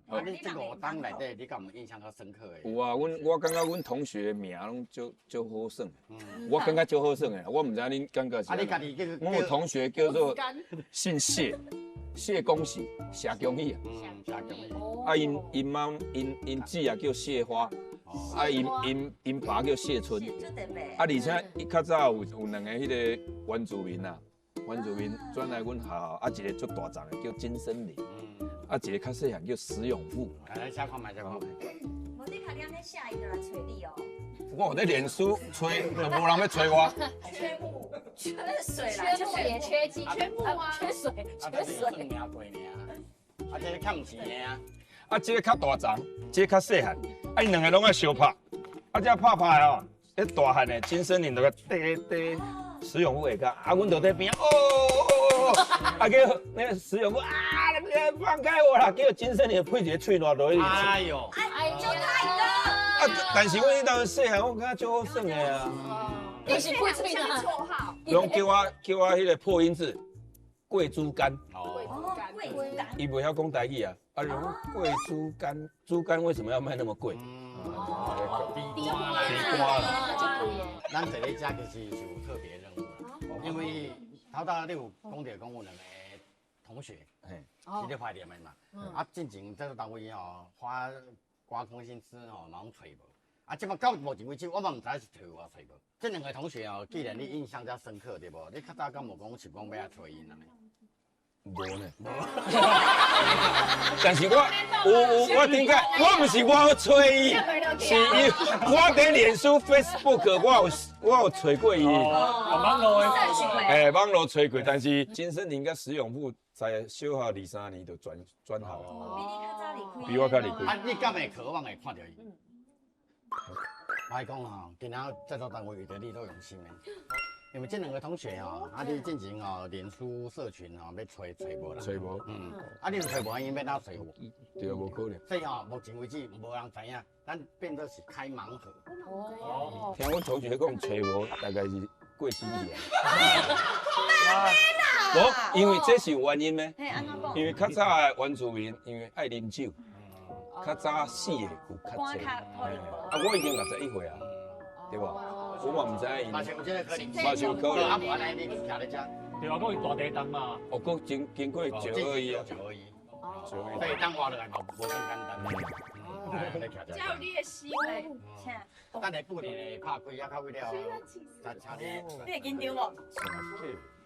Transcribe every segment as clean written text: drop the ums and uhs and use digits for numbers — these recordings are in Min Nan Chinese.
啊，你這五冬內底，你敢有印象較深刻的？有啊，我感覺阮同學名攏足足好耍，我感覺足好耍的，我毋知恁感覺是。啊，你家己叫。我有同學叫做姓謝，謝恭喜，謝恭喜啊。嗯，謝恭喜。啊，𪜶𪜶媽𪜶𪜶姊啊叫謝花，啊，𪜶𪜶𪜶爸叫謝春。啊，而且伊較早有兩个彼个原住民啊，原住民轉來阮學校，啊，一个足大叢的叫金森林，啊，一个較細漢叫石永富。來，寫看覓，寫看覓。無你較了咧寫伊就來揣你哦。我有咧臉書揣，就無人欲揣我。缺木，缺水啦，缺木也缺金，缺木啊，缺水，缺水。啊，這个欠錢的啊。啊，這个較大叢，這个較細漢，啊，𪜶兩个攏愛相拍，啊，這拍拍哦，彼大漢的金森林就共綴綴石永富下跤，啊，阮就佇邊哦哦哦，啊叫那个石永富啊，你放開我啦，叫金森林配一个喙瀾落去。哎喲，哎，就他一個。啊，但是阮彼當時細漢，我感覺足好耍的啊。你是配喙瀾？綽號。攏叫我彼個破音字，貴豬肝。哦，貴豬肝。伊袂曉講台語啊，啊，就講貴豬肝，豬肝為什麼要賣那麼貴？豬肝，豬肝啦。咱坐咧遮其實是有特別任務啦，因為頭拄你有講著講有兩個同學，是咧懷念的嘛。啊，進前這個單位吼發掛更新資吼，攏揣無。啊，這馬到目前為止，我嘛毋知是揣有抑揣無。這兩個同學哦，既然你印象遮深刻對無？你較早敢無講想講欲來揣𪜶按呢？無呢。但是我有有我頂擺，我毋是我揣伊，是伊我佇臉書 Facebook 我有揣過伊。哦，網路的。欸，網路揣過，但是金森林佮石永富在小學二三年就轉轉校。比你較早離開。比我較離開。啊，你敢會渴望會看著伊？我講吼，今仔製作單位為著你足用心的，因為這兩個同學吼，啊，你進前吼，臉書社群吼，欲揣揣無啦。揣無。嗯。啊，你若揣無，𪜶欲怎揣有？對啊，無可能。所以吼，目前為止無人知影，咱變做是開盲盒。哦。聽阮同學講，揣無大概是過身去啊。無，因為這是有原因的。因為較早的原住民，因為愛啉酒，較早死的有較濟。啊，我已經61歲啊，對無？我嘛毋知影。嘛是有這個可能。嘛是有可能。啊，無按呢，你徛咧遮。對啊，講伊大地動嘛。哦，閣經過921啊。921。所以當活落來嘛，無咁簡單。才有你的思維。請。等下布簾會拍開，啊，較為了，再請你。你會緊張無？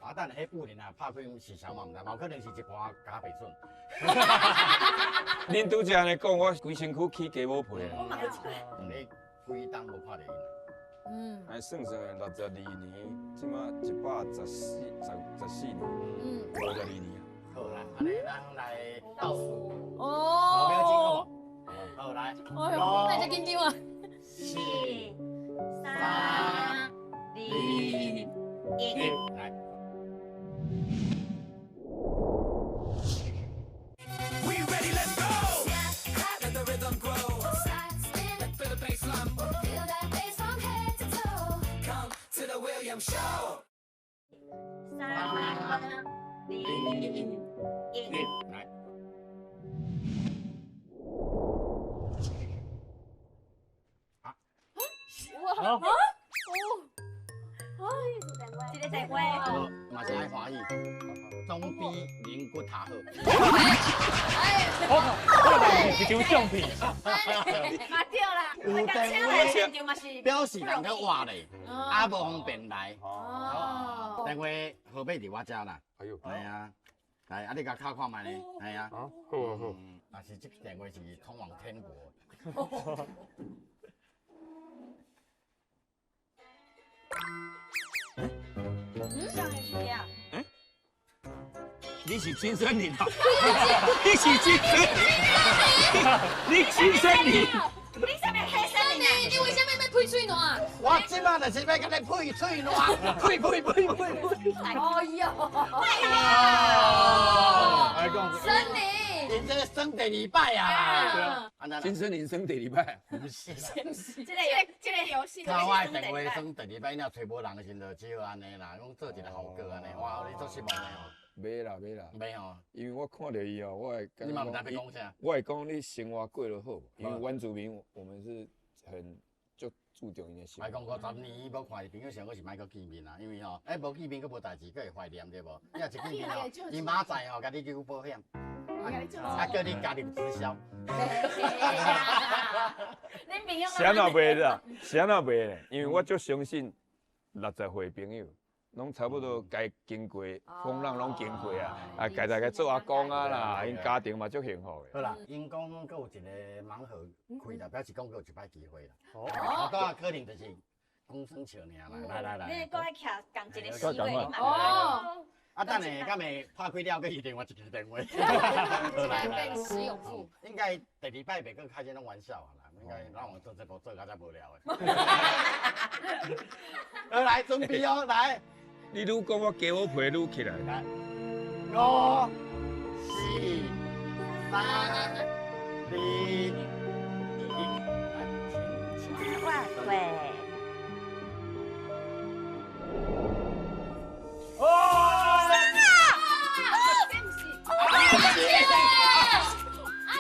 啊，等下彼布簾啊拍開，是啥嘛毋知，嘛有可能是一盤假白筍。恁拄才按呢講，我規身軀起雞毛皮。我嘛有這個。你幾冬無看著𪜶？嗯。來算算，62年，這馬114，十四年，52年啊。好啦，按呢咱來倒數。哦。好來。哎呦，那你緊張啊？四、三、二、一，來。三、二、一，來。啊！啊！哦！這個電話，嘛是愛歡喜，總比龍骨頭好。我是一張相片。嘛對啦，有電話表示人閣活咧，啊無方便來。哦。電話號碼佇我遮啦。哎喲。係啊，來，啊你共敲看覓咧？係啊。好啊好。但是這個電話是通往天國。上一句啊。你是金森林啊？你是金森林？你金森林？你啥物黑森林？你為啥物欲配喙瀾？我這馬就是欲共你配喙瀾，配配配配配。哎呦！哎呀！森林，林這耍第二擺啊！金森林耍第二擺，毋是，這個遊戲。靠我的電話耍第二擺，了揣無人的時陣就只好按呢啦，講做一個效果按呢。哇，你足失望的哦。袂啦袂啦，袂吼，因為我看著伊哦，我會。你嘛毋知欲講啥？我會講你生活過得好，因為原住民我們是很足注重𪜶的生活。莫講50年無看伊朋友上，閣是莫閣見面啦，因為吼，欸無見面閣無代誌，閣會懷念對無？你若一見面吼，伊明仔載吼，共你去保險，啊叫你加入直銷。恁朋友是按怎袂啦？是按怎袂咧？因為我足相信60歲朋友。攏差不多該經過風浪，攏經過啊！啊，家大家做阿公啊啦，𪜶家庭嘛足幸福的。好啦，𪜶講閣有一個盲盒開啦，表示講閣有一擺機會啦。哦，我可能就是講耍笑爾啦。來來來，你閣愛徛仝一個時位哦。啊，等下敢會拍開了，閣伊另外一支電話。來變石永富。應該第二擺袂閣開這種玩笑啊啦，應該讓我做這部做甲遮無聊的。好，來準備哦，來。你愈講我雞母皮愈起來。來，5、4、3、2、1，來，請換位。哦！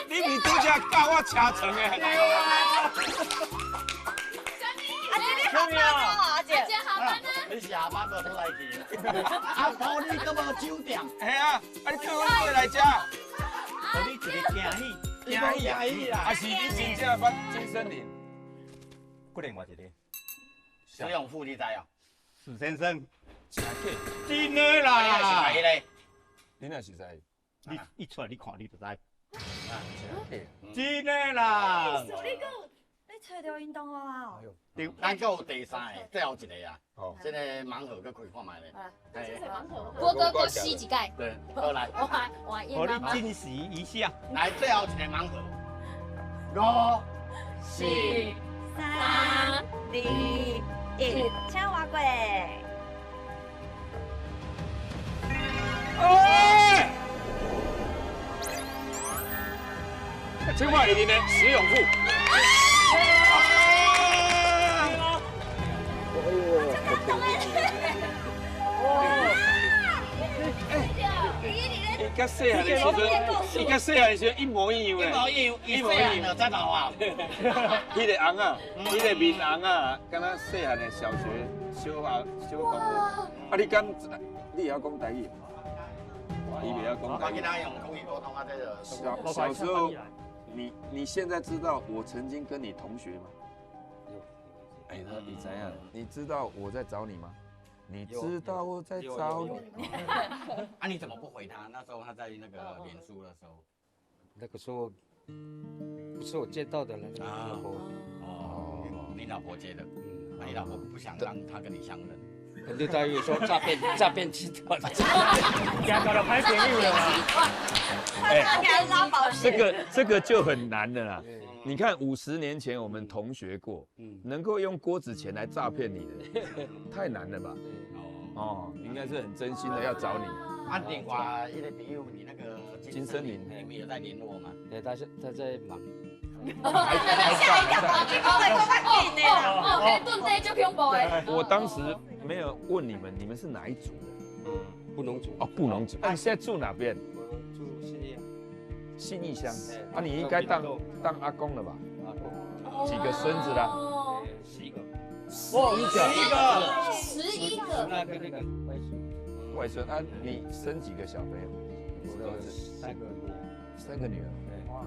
你毋拄才教我车床的？对啊。啊，這個好棒哦，阿姐。你是下班无出来去，啊，婆你阁无酒店？系啊，啊你叫阮过来遮，予你一个惊喜，惊喜啦！啊是你真正捌金森林？阁另外一个，石永富你知哦？史先生，真假？真的啦！是个，你哪是知？你一出来你看你就知。啊，真假？真的啦！你揣著𪜶同學啊？咱阁有第三个，最後一個啊。哦，這個盲盒閣開看覓咧。郭哥閣死一屆。對，好來。我予你珍惜一下。來，最後一個盲盒。5、4、3、2、1，請換過。哎！請換你呢？石永富。伊佮细汉的时阵，伊佮细汉的时阵一模一样一模一样，一模一样，真老啊！彼个翁仔，彼个面翁仔，敢若细汉的小学小学小同学。啊，你敢你会晓讲台语？伊袂晓讲台语。我跟他用国语沟通啊，这个。小时候，你现在知道我曾经跟你同学吗？哎，你怎样？你知道我在找你吗？你知道我在找你。啊，你怎么不回他？那时候他在那个脸书的时候，那个时候不是我接到的，那老婆。哦，你老婆接的。嗯，你老婆不想让他跟你相认。肯定他又说诈骗诈骗集团，加到了拍朋友了嘛？哎，这个就很难的啦。你看50年前我们同学过，能够用郭子乾来诈骗你的，太难了吧？哦，应该是很真心的要找你。啊，另外一个朋友，你那个金森林，你们有在联络吗？对，他在忙。吓一跳，你讲的够较紧的啦。哦，那顿地就恐怖的。我当时没有问你们，你们是哪一组的？布农族。哦，布农族。那你现在住哪边？我住信义。信义乡。啊，你应该当阿公了吧？阿公。几个孙子啦？11个。11个。11个。那个外孙。外孙啊，你生几个小朋友？三个女儿。3个女儿。哇。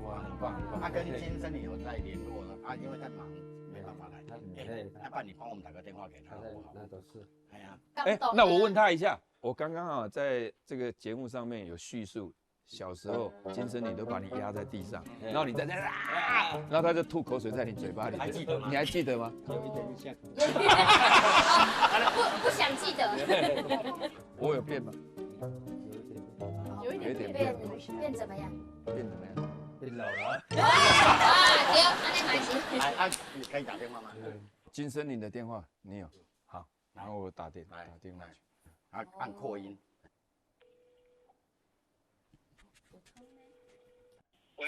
哇，很棒很棒。他跟金森林有在联络了啊，因为在忙，没办法来。哎，那不然你帮我们打个电话给他，好不好？那都是。哎呀，哎，那我问他一下，我刚刚啊在这个节目上面有叙述，小时候金森林都把你压在地上，然后你在那啊，然后他就吐口水在你嘴巴里。还记得吗？你还记得吗？有一点印象。不想记得。我有变吗？有一点变。变怎么样？变怎么样？变老了。啊，对，按呢嘛是。哎啊，你可以打电话吗？金森林的电话你有？好，然后我打电话去。啊，按扩音。喂。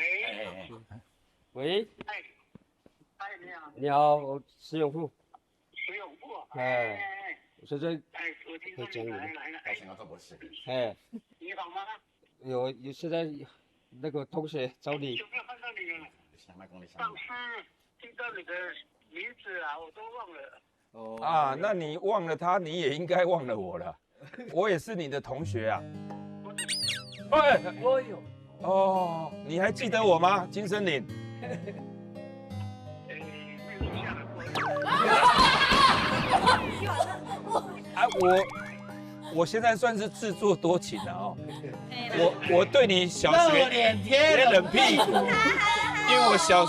喂。哎，哎，你好。你好，我石永富。石永富。哎。现在。哎，我听说你来来了。哎，想要做博士。哎。你好吗？有，现在那个同学找你。有没有看到你了？上次听到你的名字啊，我都忘了。哦。啊，那你忘了他，你也应该忘了我了。我也是你的同学啊。哎，我有。哦，你还记得我吗，金森林？啊，我现在算是自作多情了哦。我对你小学贴冷屁股，因为我小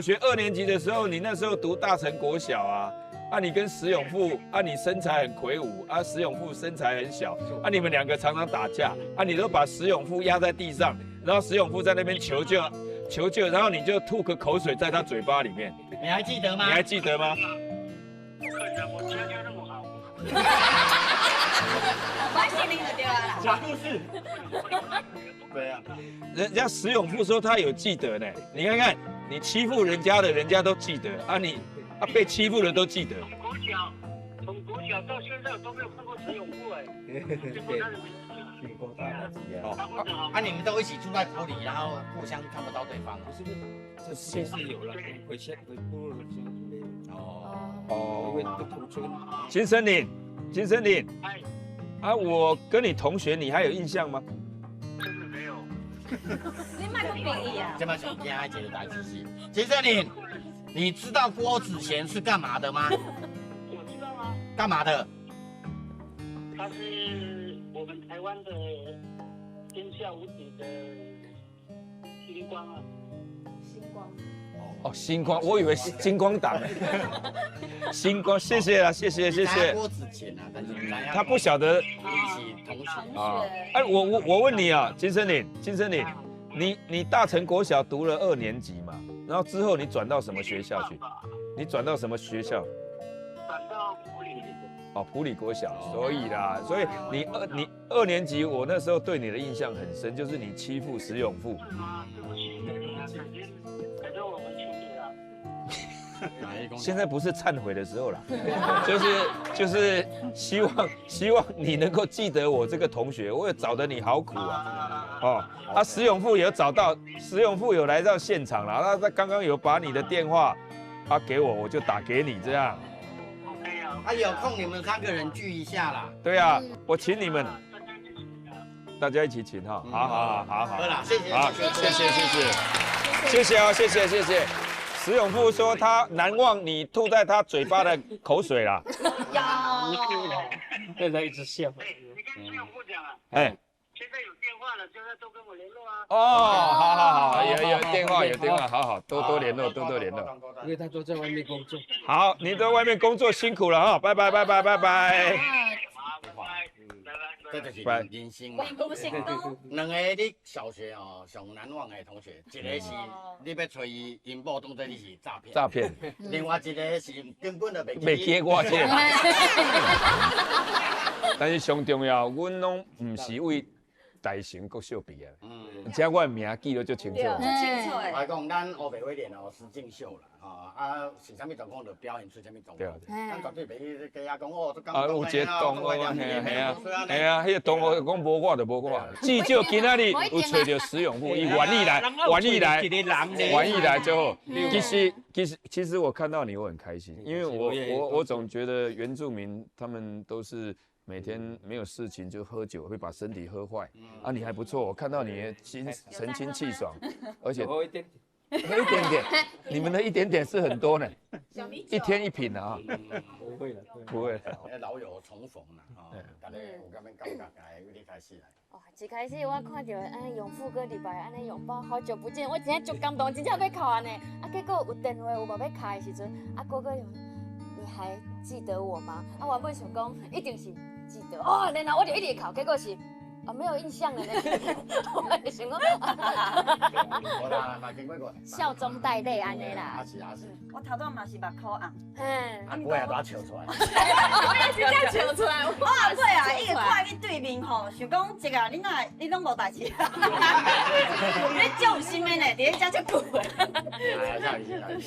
学2年级的时候，你那时候读大成国小啊。啊，你跟石永富，啊，你身材很魁梧，啊，石永富身材很小，啊，你们两个常常打架，啊，你都把石永富压在地上，然后石永富在那边求救，求救，然后你就吐个口水在他嘴巴里面。你还记得吗？你还记得吗？不可能，我家就那么好。我心灵就对了。假故事。对啊，人家石永富说他有记得呢，你看看，你欺负人家的，人家都记得啊，你。啊，被欺负的都记得。从国小到现在都没有看过石永富哎。听过他的名字。啊，你们都一起住在埔里，然后互相看不到对方。不是，这现是有了，回县回部落就没有。哦哦，因为不同村。金森林，金森林。哎。啊，我跟你同学，你还有印象吗？真的没有。你莫阁变伊啊！这摆上惊的一个代志是，金森林。你知道郭子乾是干嘛的吗？我知道啊。干嘛的？他是我们台湾的天下无敌的星光啊。星光。哦，星光，我以为是金光党。星光，谢谢啊，谢谢谢谢。郭子乾啊，但是他不晓得。一起同学啊。哎，我问你啊，金森林，金森林，你大成国小读了2年级嘛？然后之后你转到什么学校去？你转到什么学校？转到埔里。哦，埔里国小，所以啦，所以你二年级，我那时候对你的印象很深，就是你欺负石永富。是吗？对不起，改天我们处理了。现在不是忏悔的时候了，就是希望你能够记得我这个同学，我也找得你好苦啊。哦，啊，石永富有找到，石永富有来到现场了，他刚刚有把你的电话啊给我，我就打给你这样。啊，有空你们3个人聚一下啦。对啊，我请你们，大家一起请哈，好好好好好啦，谢谢，好，谢谢谢谢，谢谢啊，谢谢谢谢。石永富说他难忘你吐在他嘴巴的口水啦。有，现在一直笑。你跟石永富讲啊。哎。现在有电话了，现在都跟我联络啊。哦，好好好，有电话有电话，好好多多联络多多联络。因为他都在外面工作。好，你在外面工作辛苦了哈，拜拜拜拜拜拜。好，拜拜拜拜。这就是人生嘛。两个你小学哦上难忘的同学，一个是你欲揣伊，𪜶某当作你是诈骗。诈骗。另外一个是根本就袂记我这个。但是上重要，阮拢毋是为大成国小毕业，而且我的名记得足清楚。清楚。我讲咱乌白威廉哦，施正秀啦，吼啊是啥物状况就表现出啥物状况。咱绝对袂去假讲哦，啊，有一个同学，系啊，系啊，彼个同学讲无我就无我，至少今仔日有揣著石永富，伊愿意来，愿意来，愿意来就好。其实我看到你我很开心，因为我总觉得原住民他们都是。每天没有事情就喝酒，会把身体喝坏。啊，你还不错，我看到你心神清气爽，而且喝一点点，喝一点点，你们的一点点是很多呢，一天一瓶啊。不会了，不会了。老友重逢啦，哦，大家有咁样感觉，来，你开始来。哇，一开始我看到按永富哥礼拜按呢拥抱，好久不见，我真正足感动，真正欲哭按呢。啊，结果有电话有无欲敲的时阵，啊，哥哥你还记得我吗？啊，我原本想讲一定是。记得哦，然后我就一直哭，结果是啊，沒有印象了呢。我想講，無啦，嘛經過過。笑中帶淚按呢啦。啊是啊是。我頭拄嘛是目箍紅。啊，我也把笑出來。我也是這樣笑出來。我阿妹啊，伊看伊對面吼，想講這個你哪你攏無代誌，你足有心的呢，佇咧遮足久的。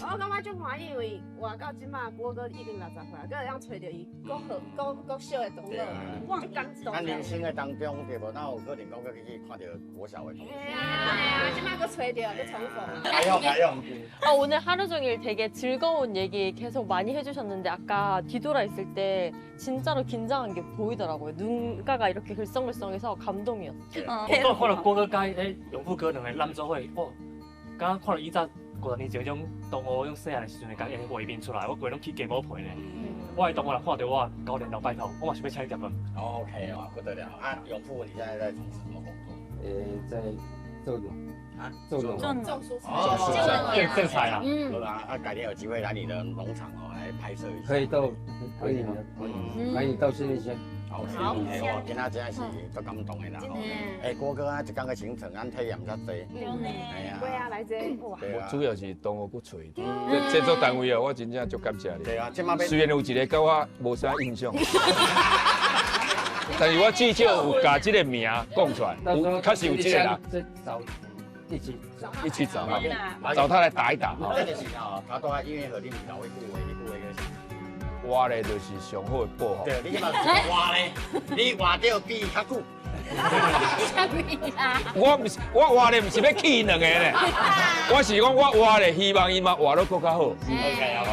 我感覺足歡喜，因為活到這馬，郭哥已經60歲，閣會當揣著伊，閣好，閣閣惜的同學，足感動。咱人生的當中，對無？哪有可能講閣去看著國小的同學？對啊，這馬閣揣著，閣重逢。哎呦哎呦！ 아, 오늘 하루 종일 되게 즐거운 얘기 계속 많이 해주셨는데 아까 뒤돌아 있을 때 진짜로 긴장한 게 보이더라고요. 눈가가 이렇게 글썽글썽해서 감동이었어요. 我看著郭哥佮彼永富哥兩个攬做伙，哇！敢若看著以前50年前彼種同學種細漢的時陣的畫面出來，我規个攏起雞毛皮呢。我的同學若看著我，共我聯絡拜託，我嘛想欲請你食飯。 OK 啊，不得了啊！永富，你現在在從事什麼工作？在做農啊，做農，種蔬菜，種蔬菜，種菜啦。嗯，好啦，啊，改天有機會來你的農場哦，來拍攝一下。可以到，可以，可以到新義。好，我今仔真的是足感動的啦。哎，郭哥啊，一工的行程，咱體驗遮濟。對啊，對啊，來這。我主要是同學閣揣，這製作單位啊，我真正足感謝你。對啊，雖然有一個佮我無啥印象，但是我至少有共這個名講出來，有確實有這個人。找一起一起找，找他來打一打。這個是哦，他都在音樂盒裡面搞一句話，一句話個。活咧就是上好的報復。對，你這嘛是活咧，你活著比較久。我毋是，我活咧毋是欲氣𪜶兩个咧，我是講我活咧，希望伊嘛活得閣較好。 OK OK。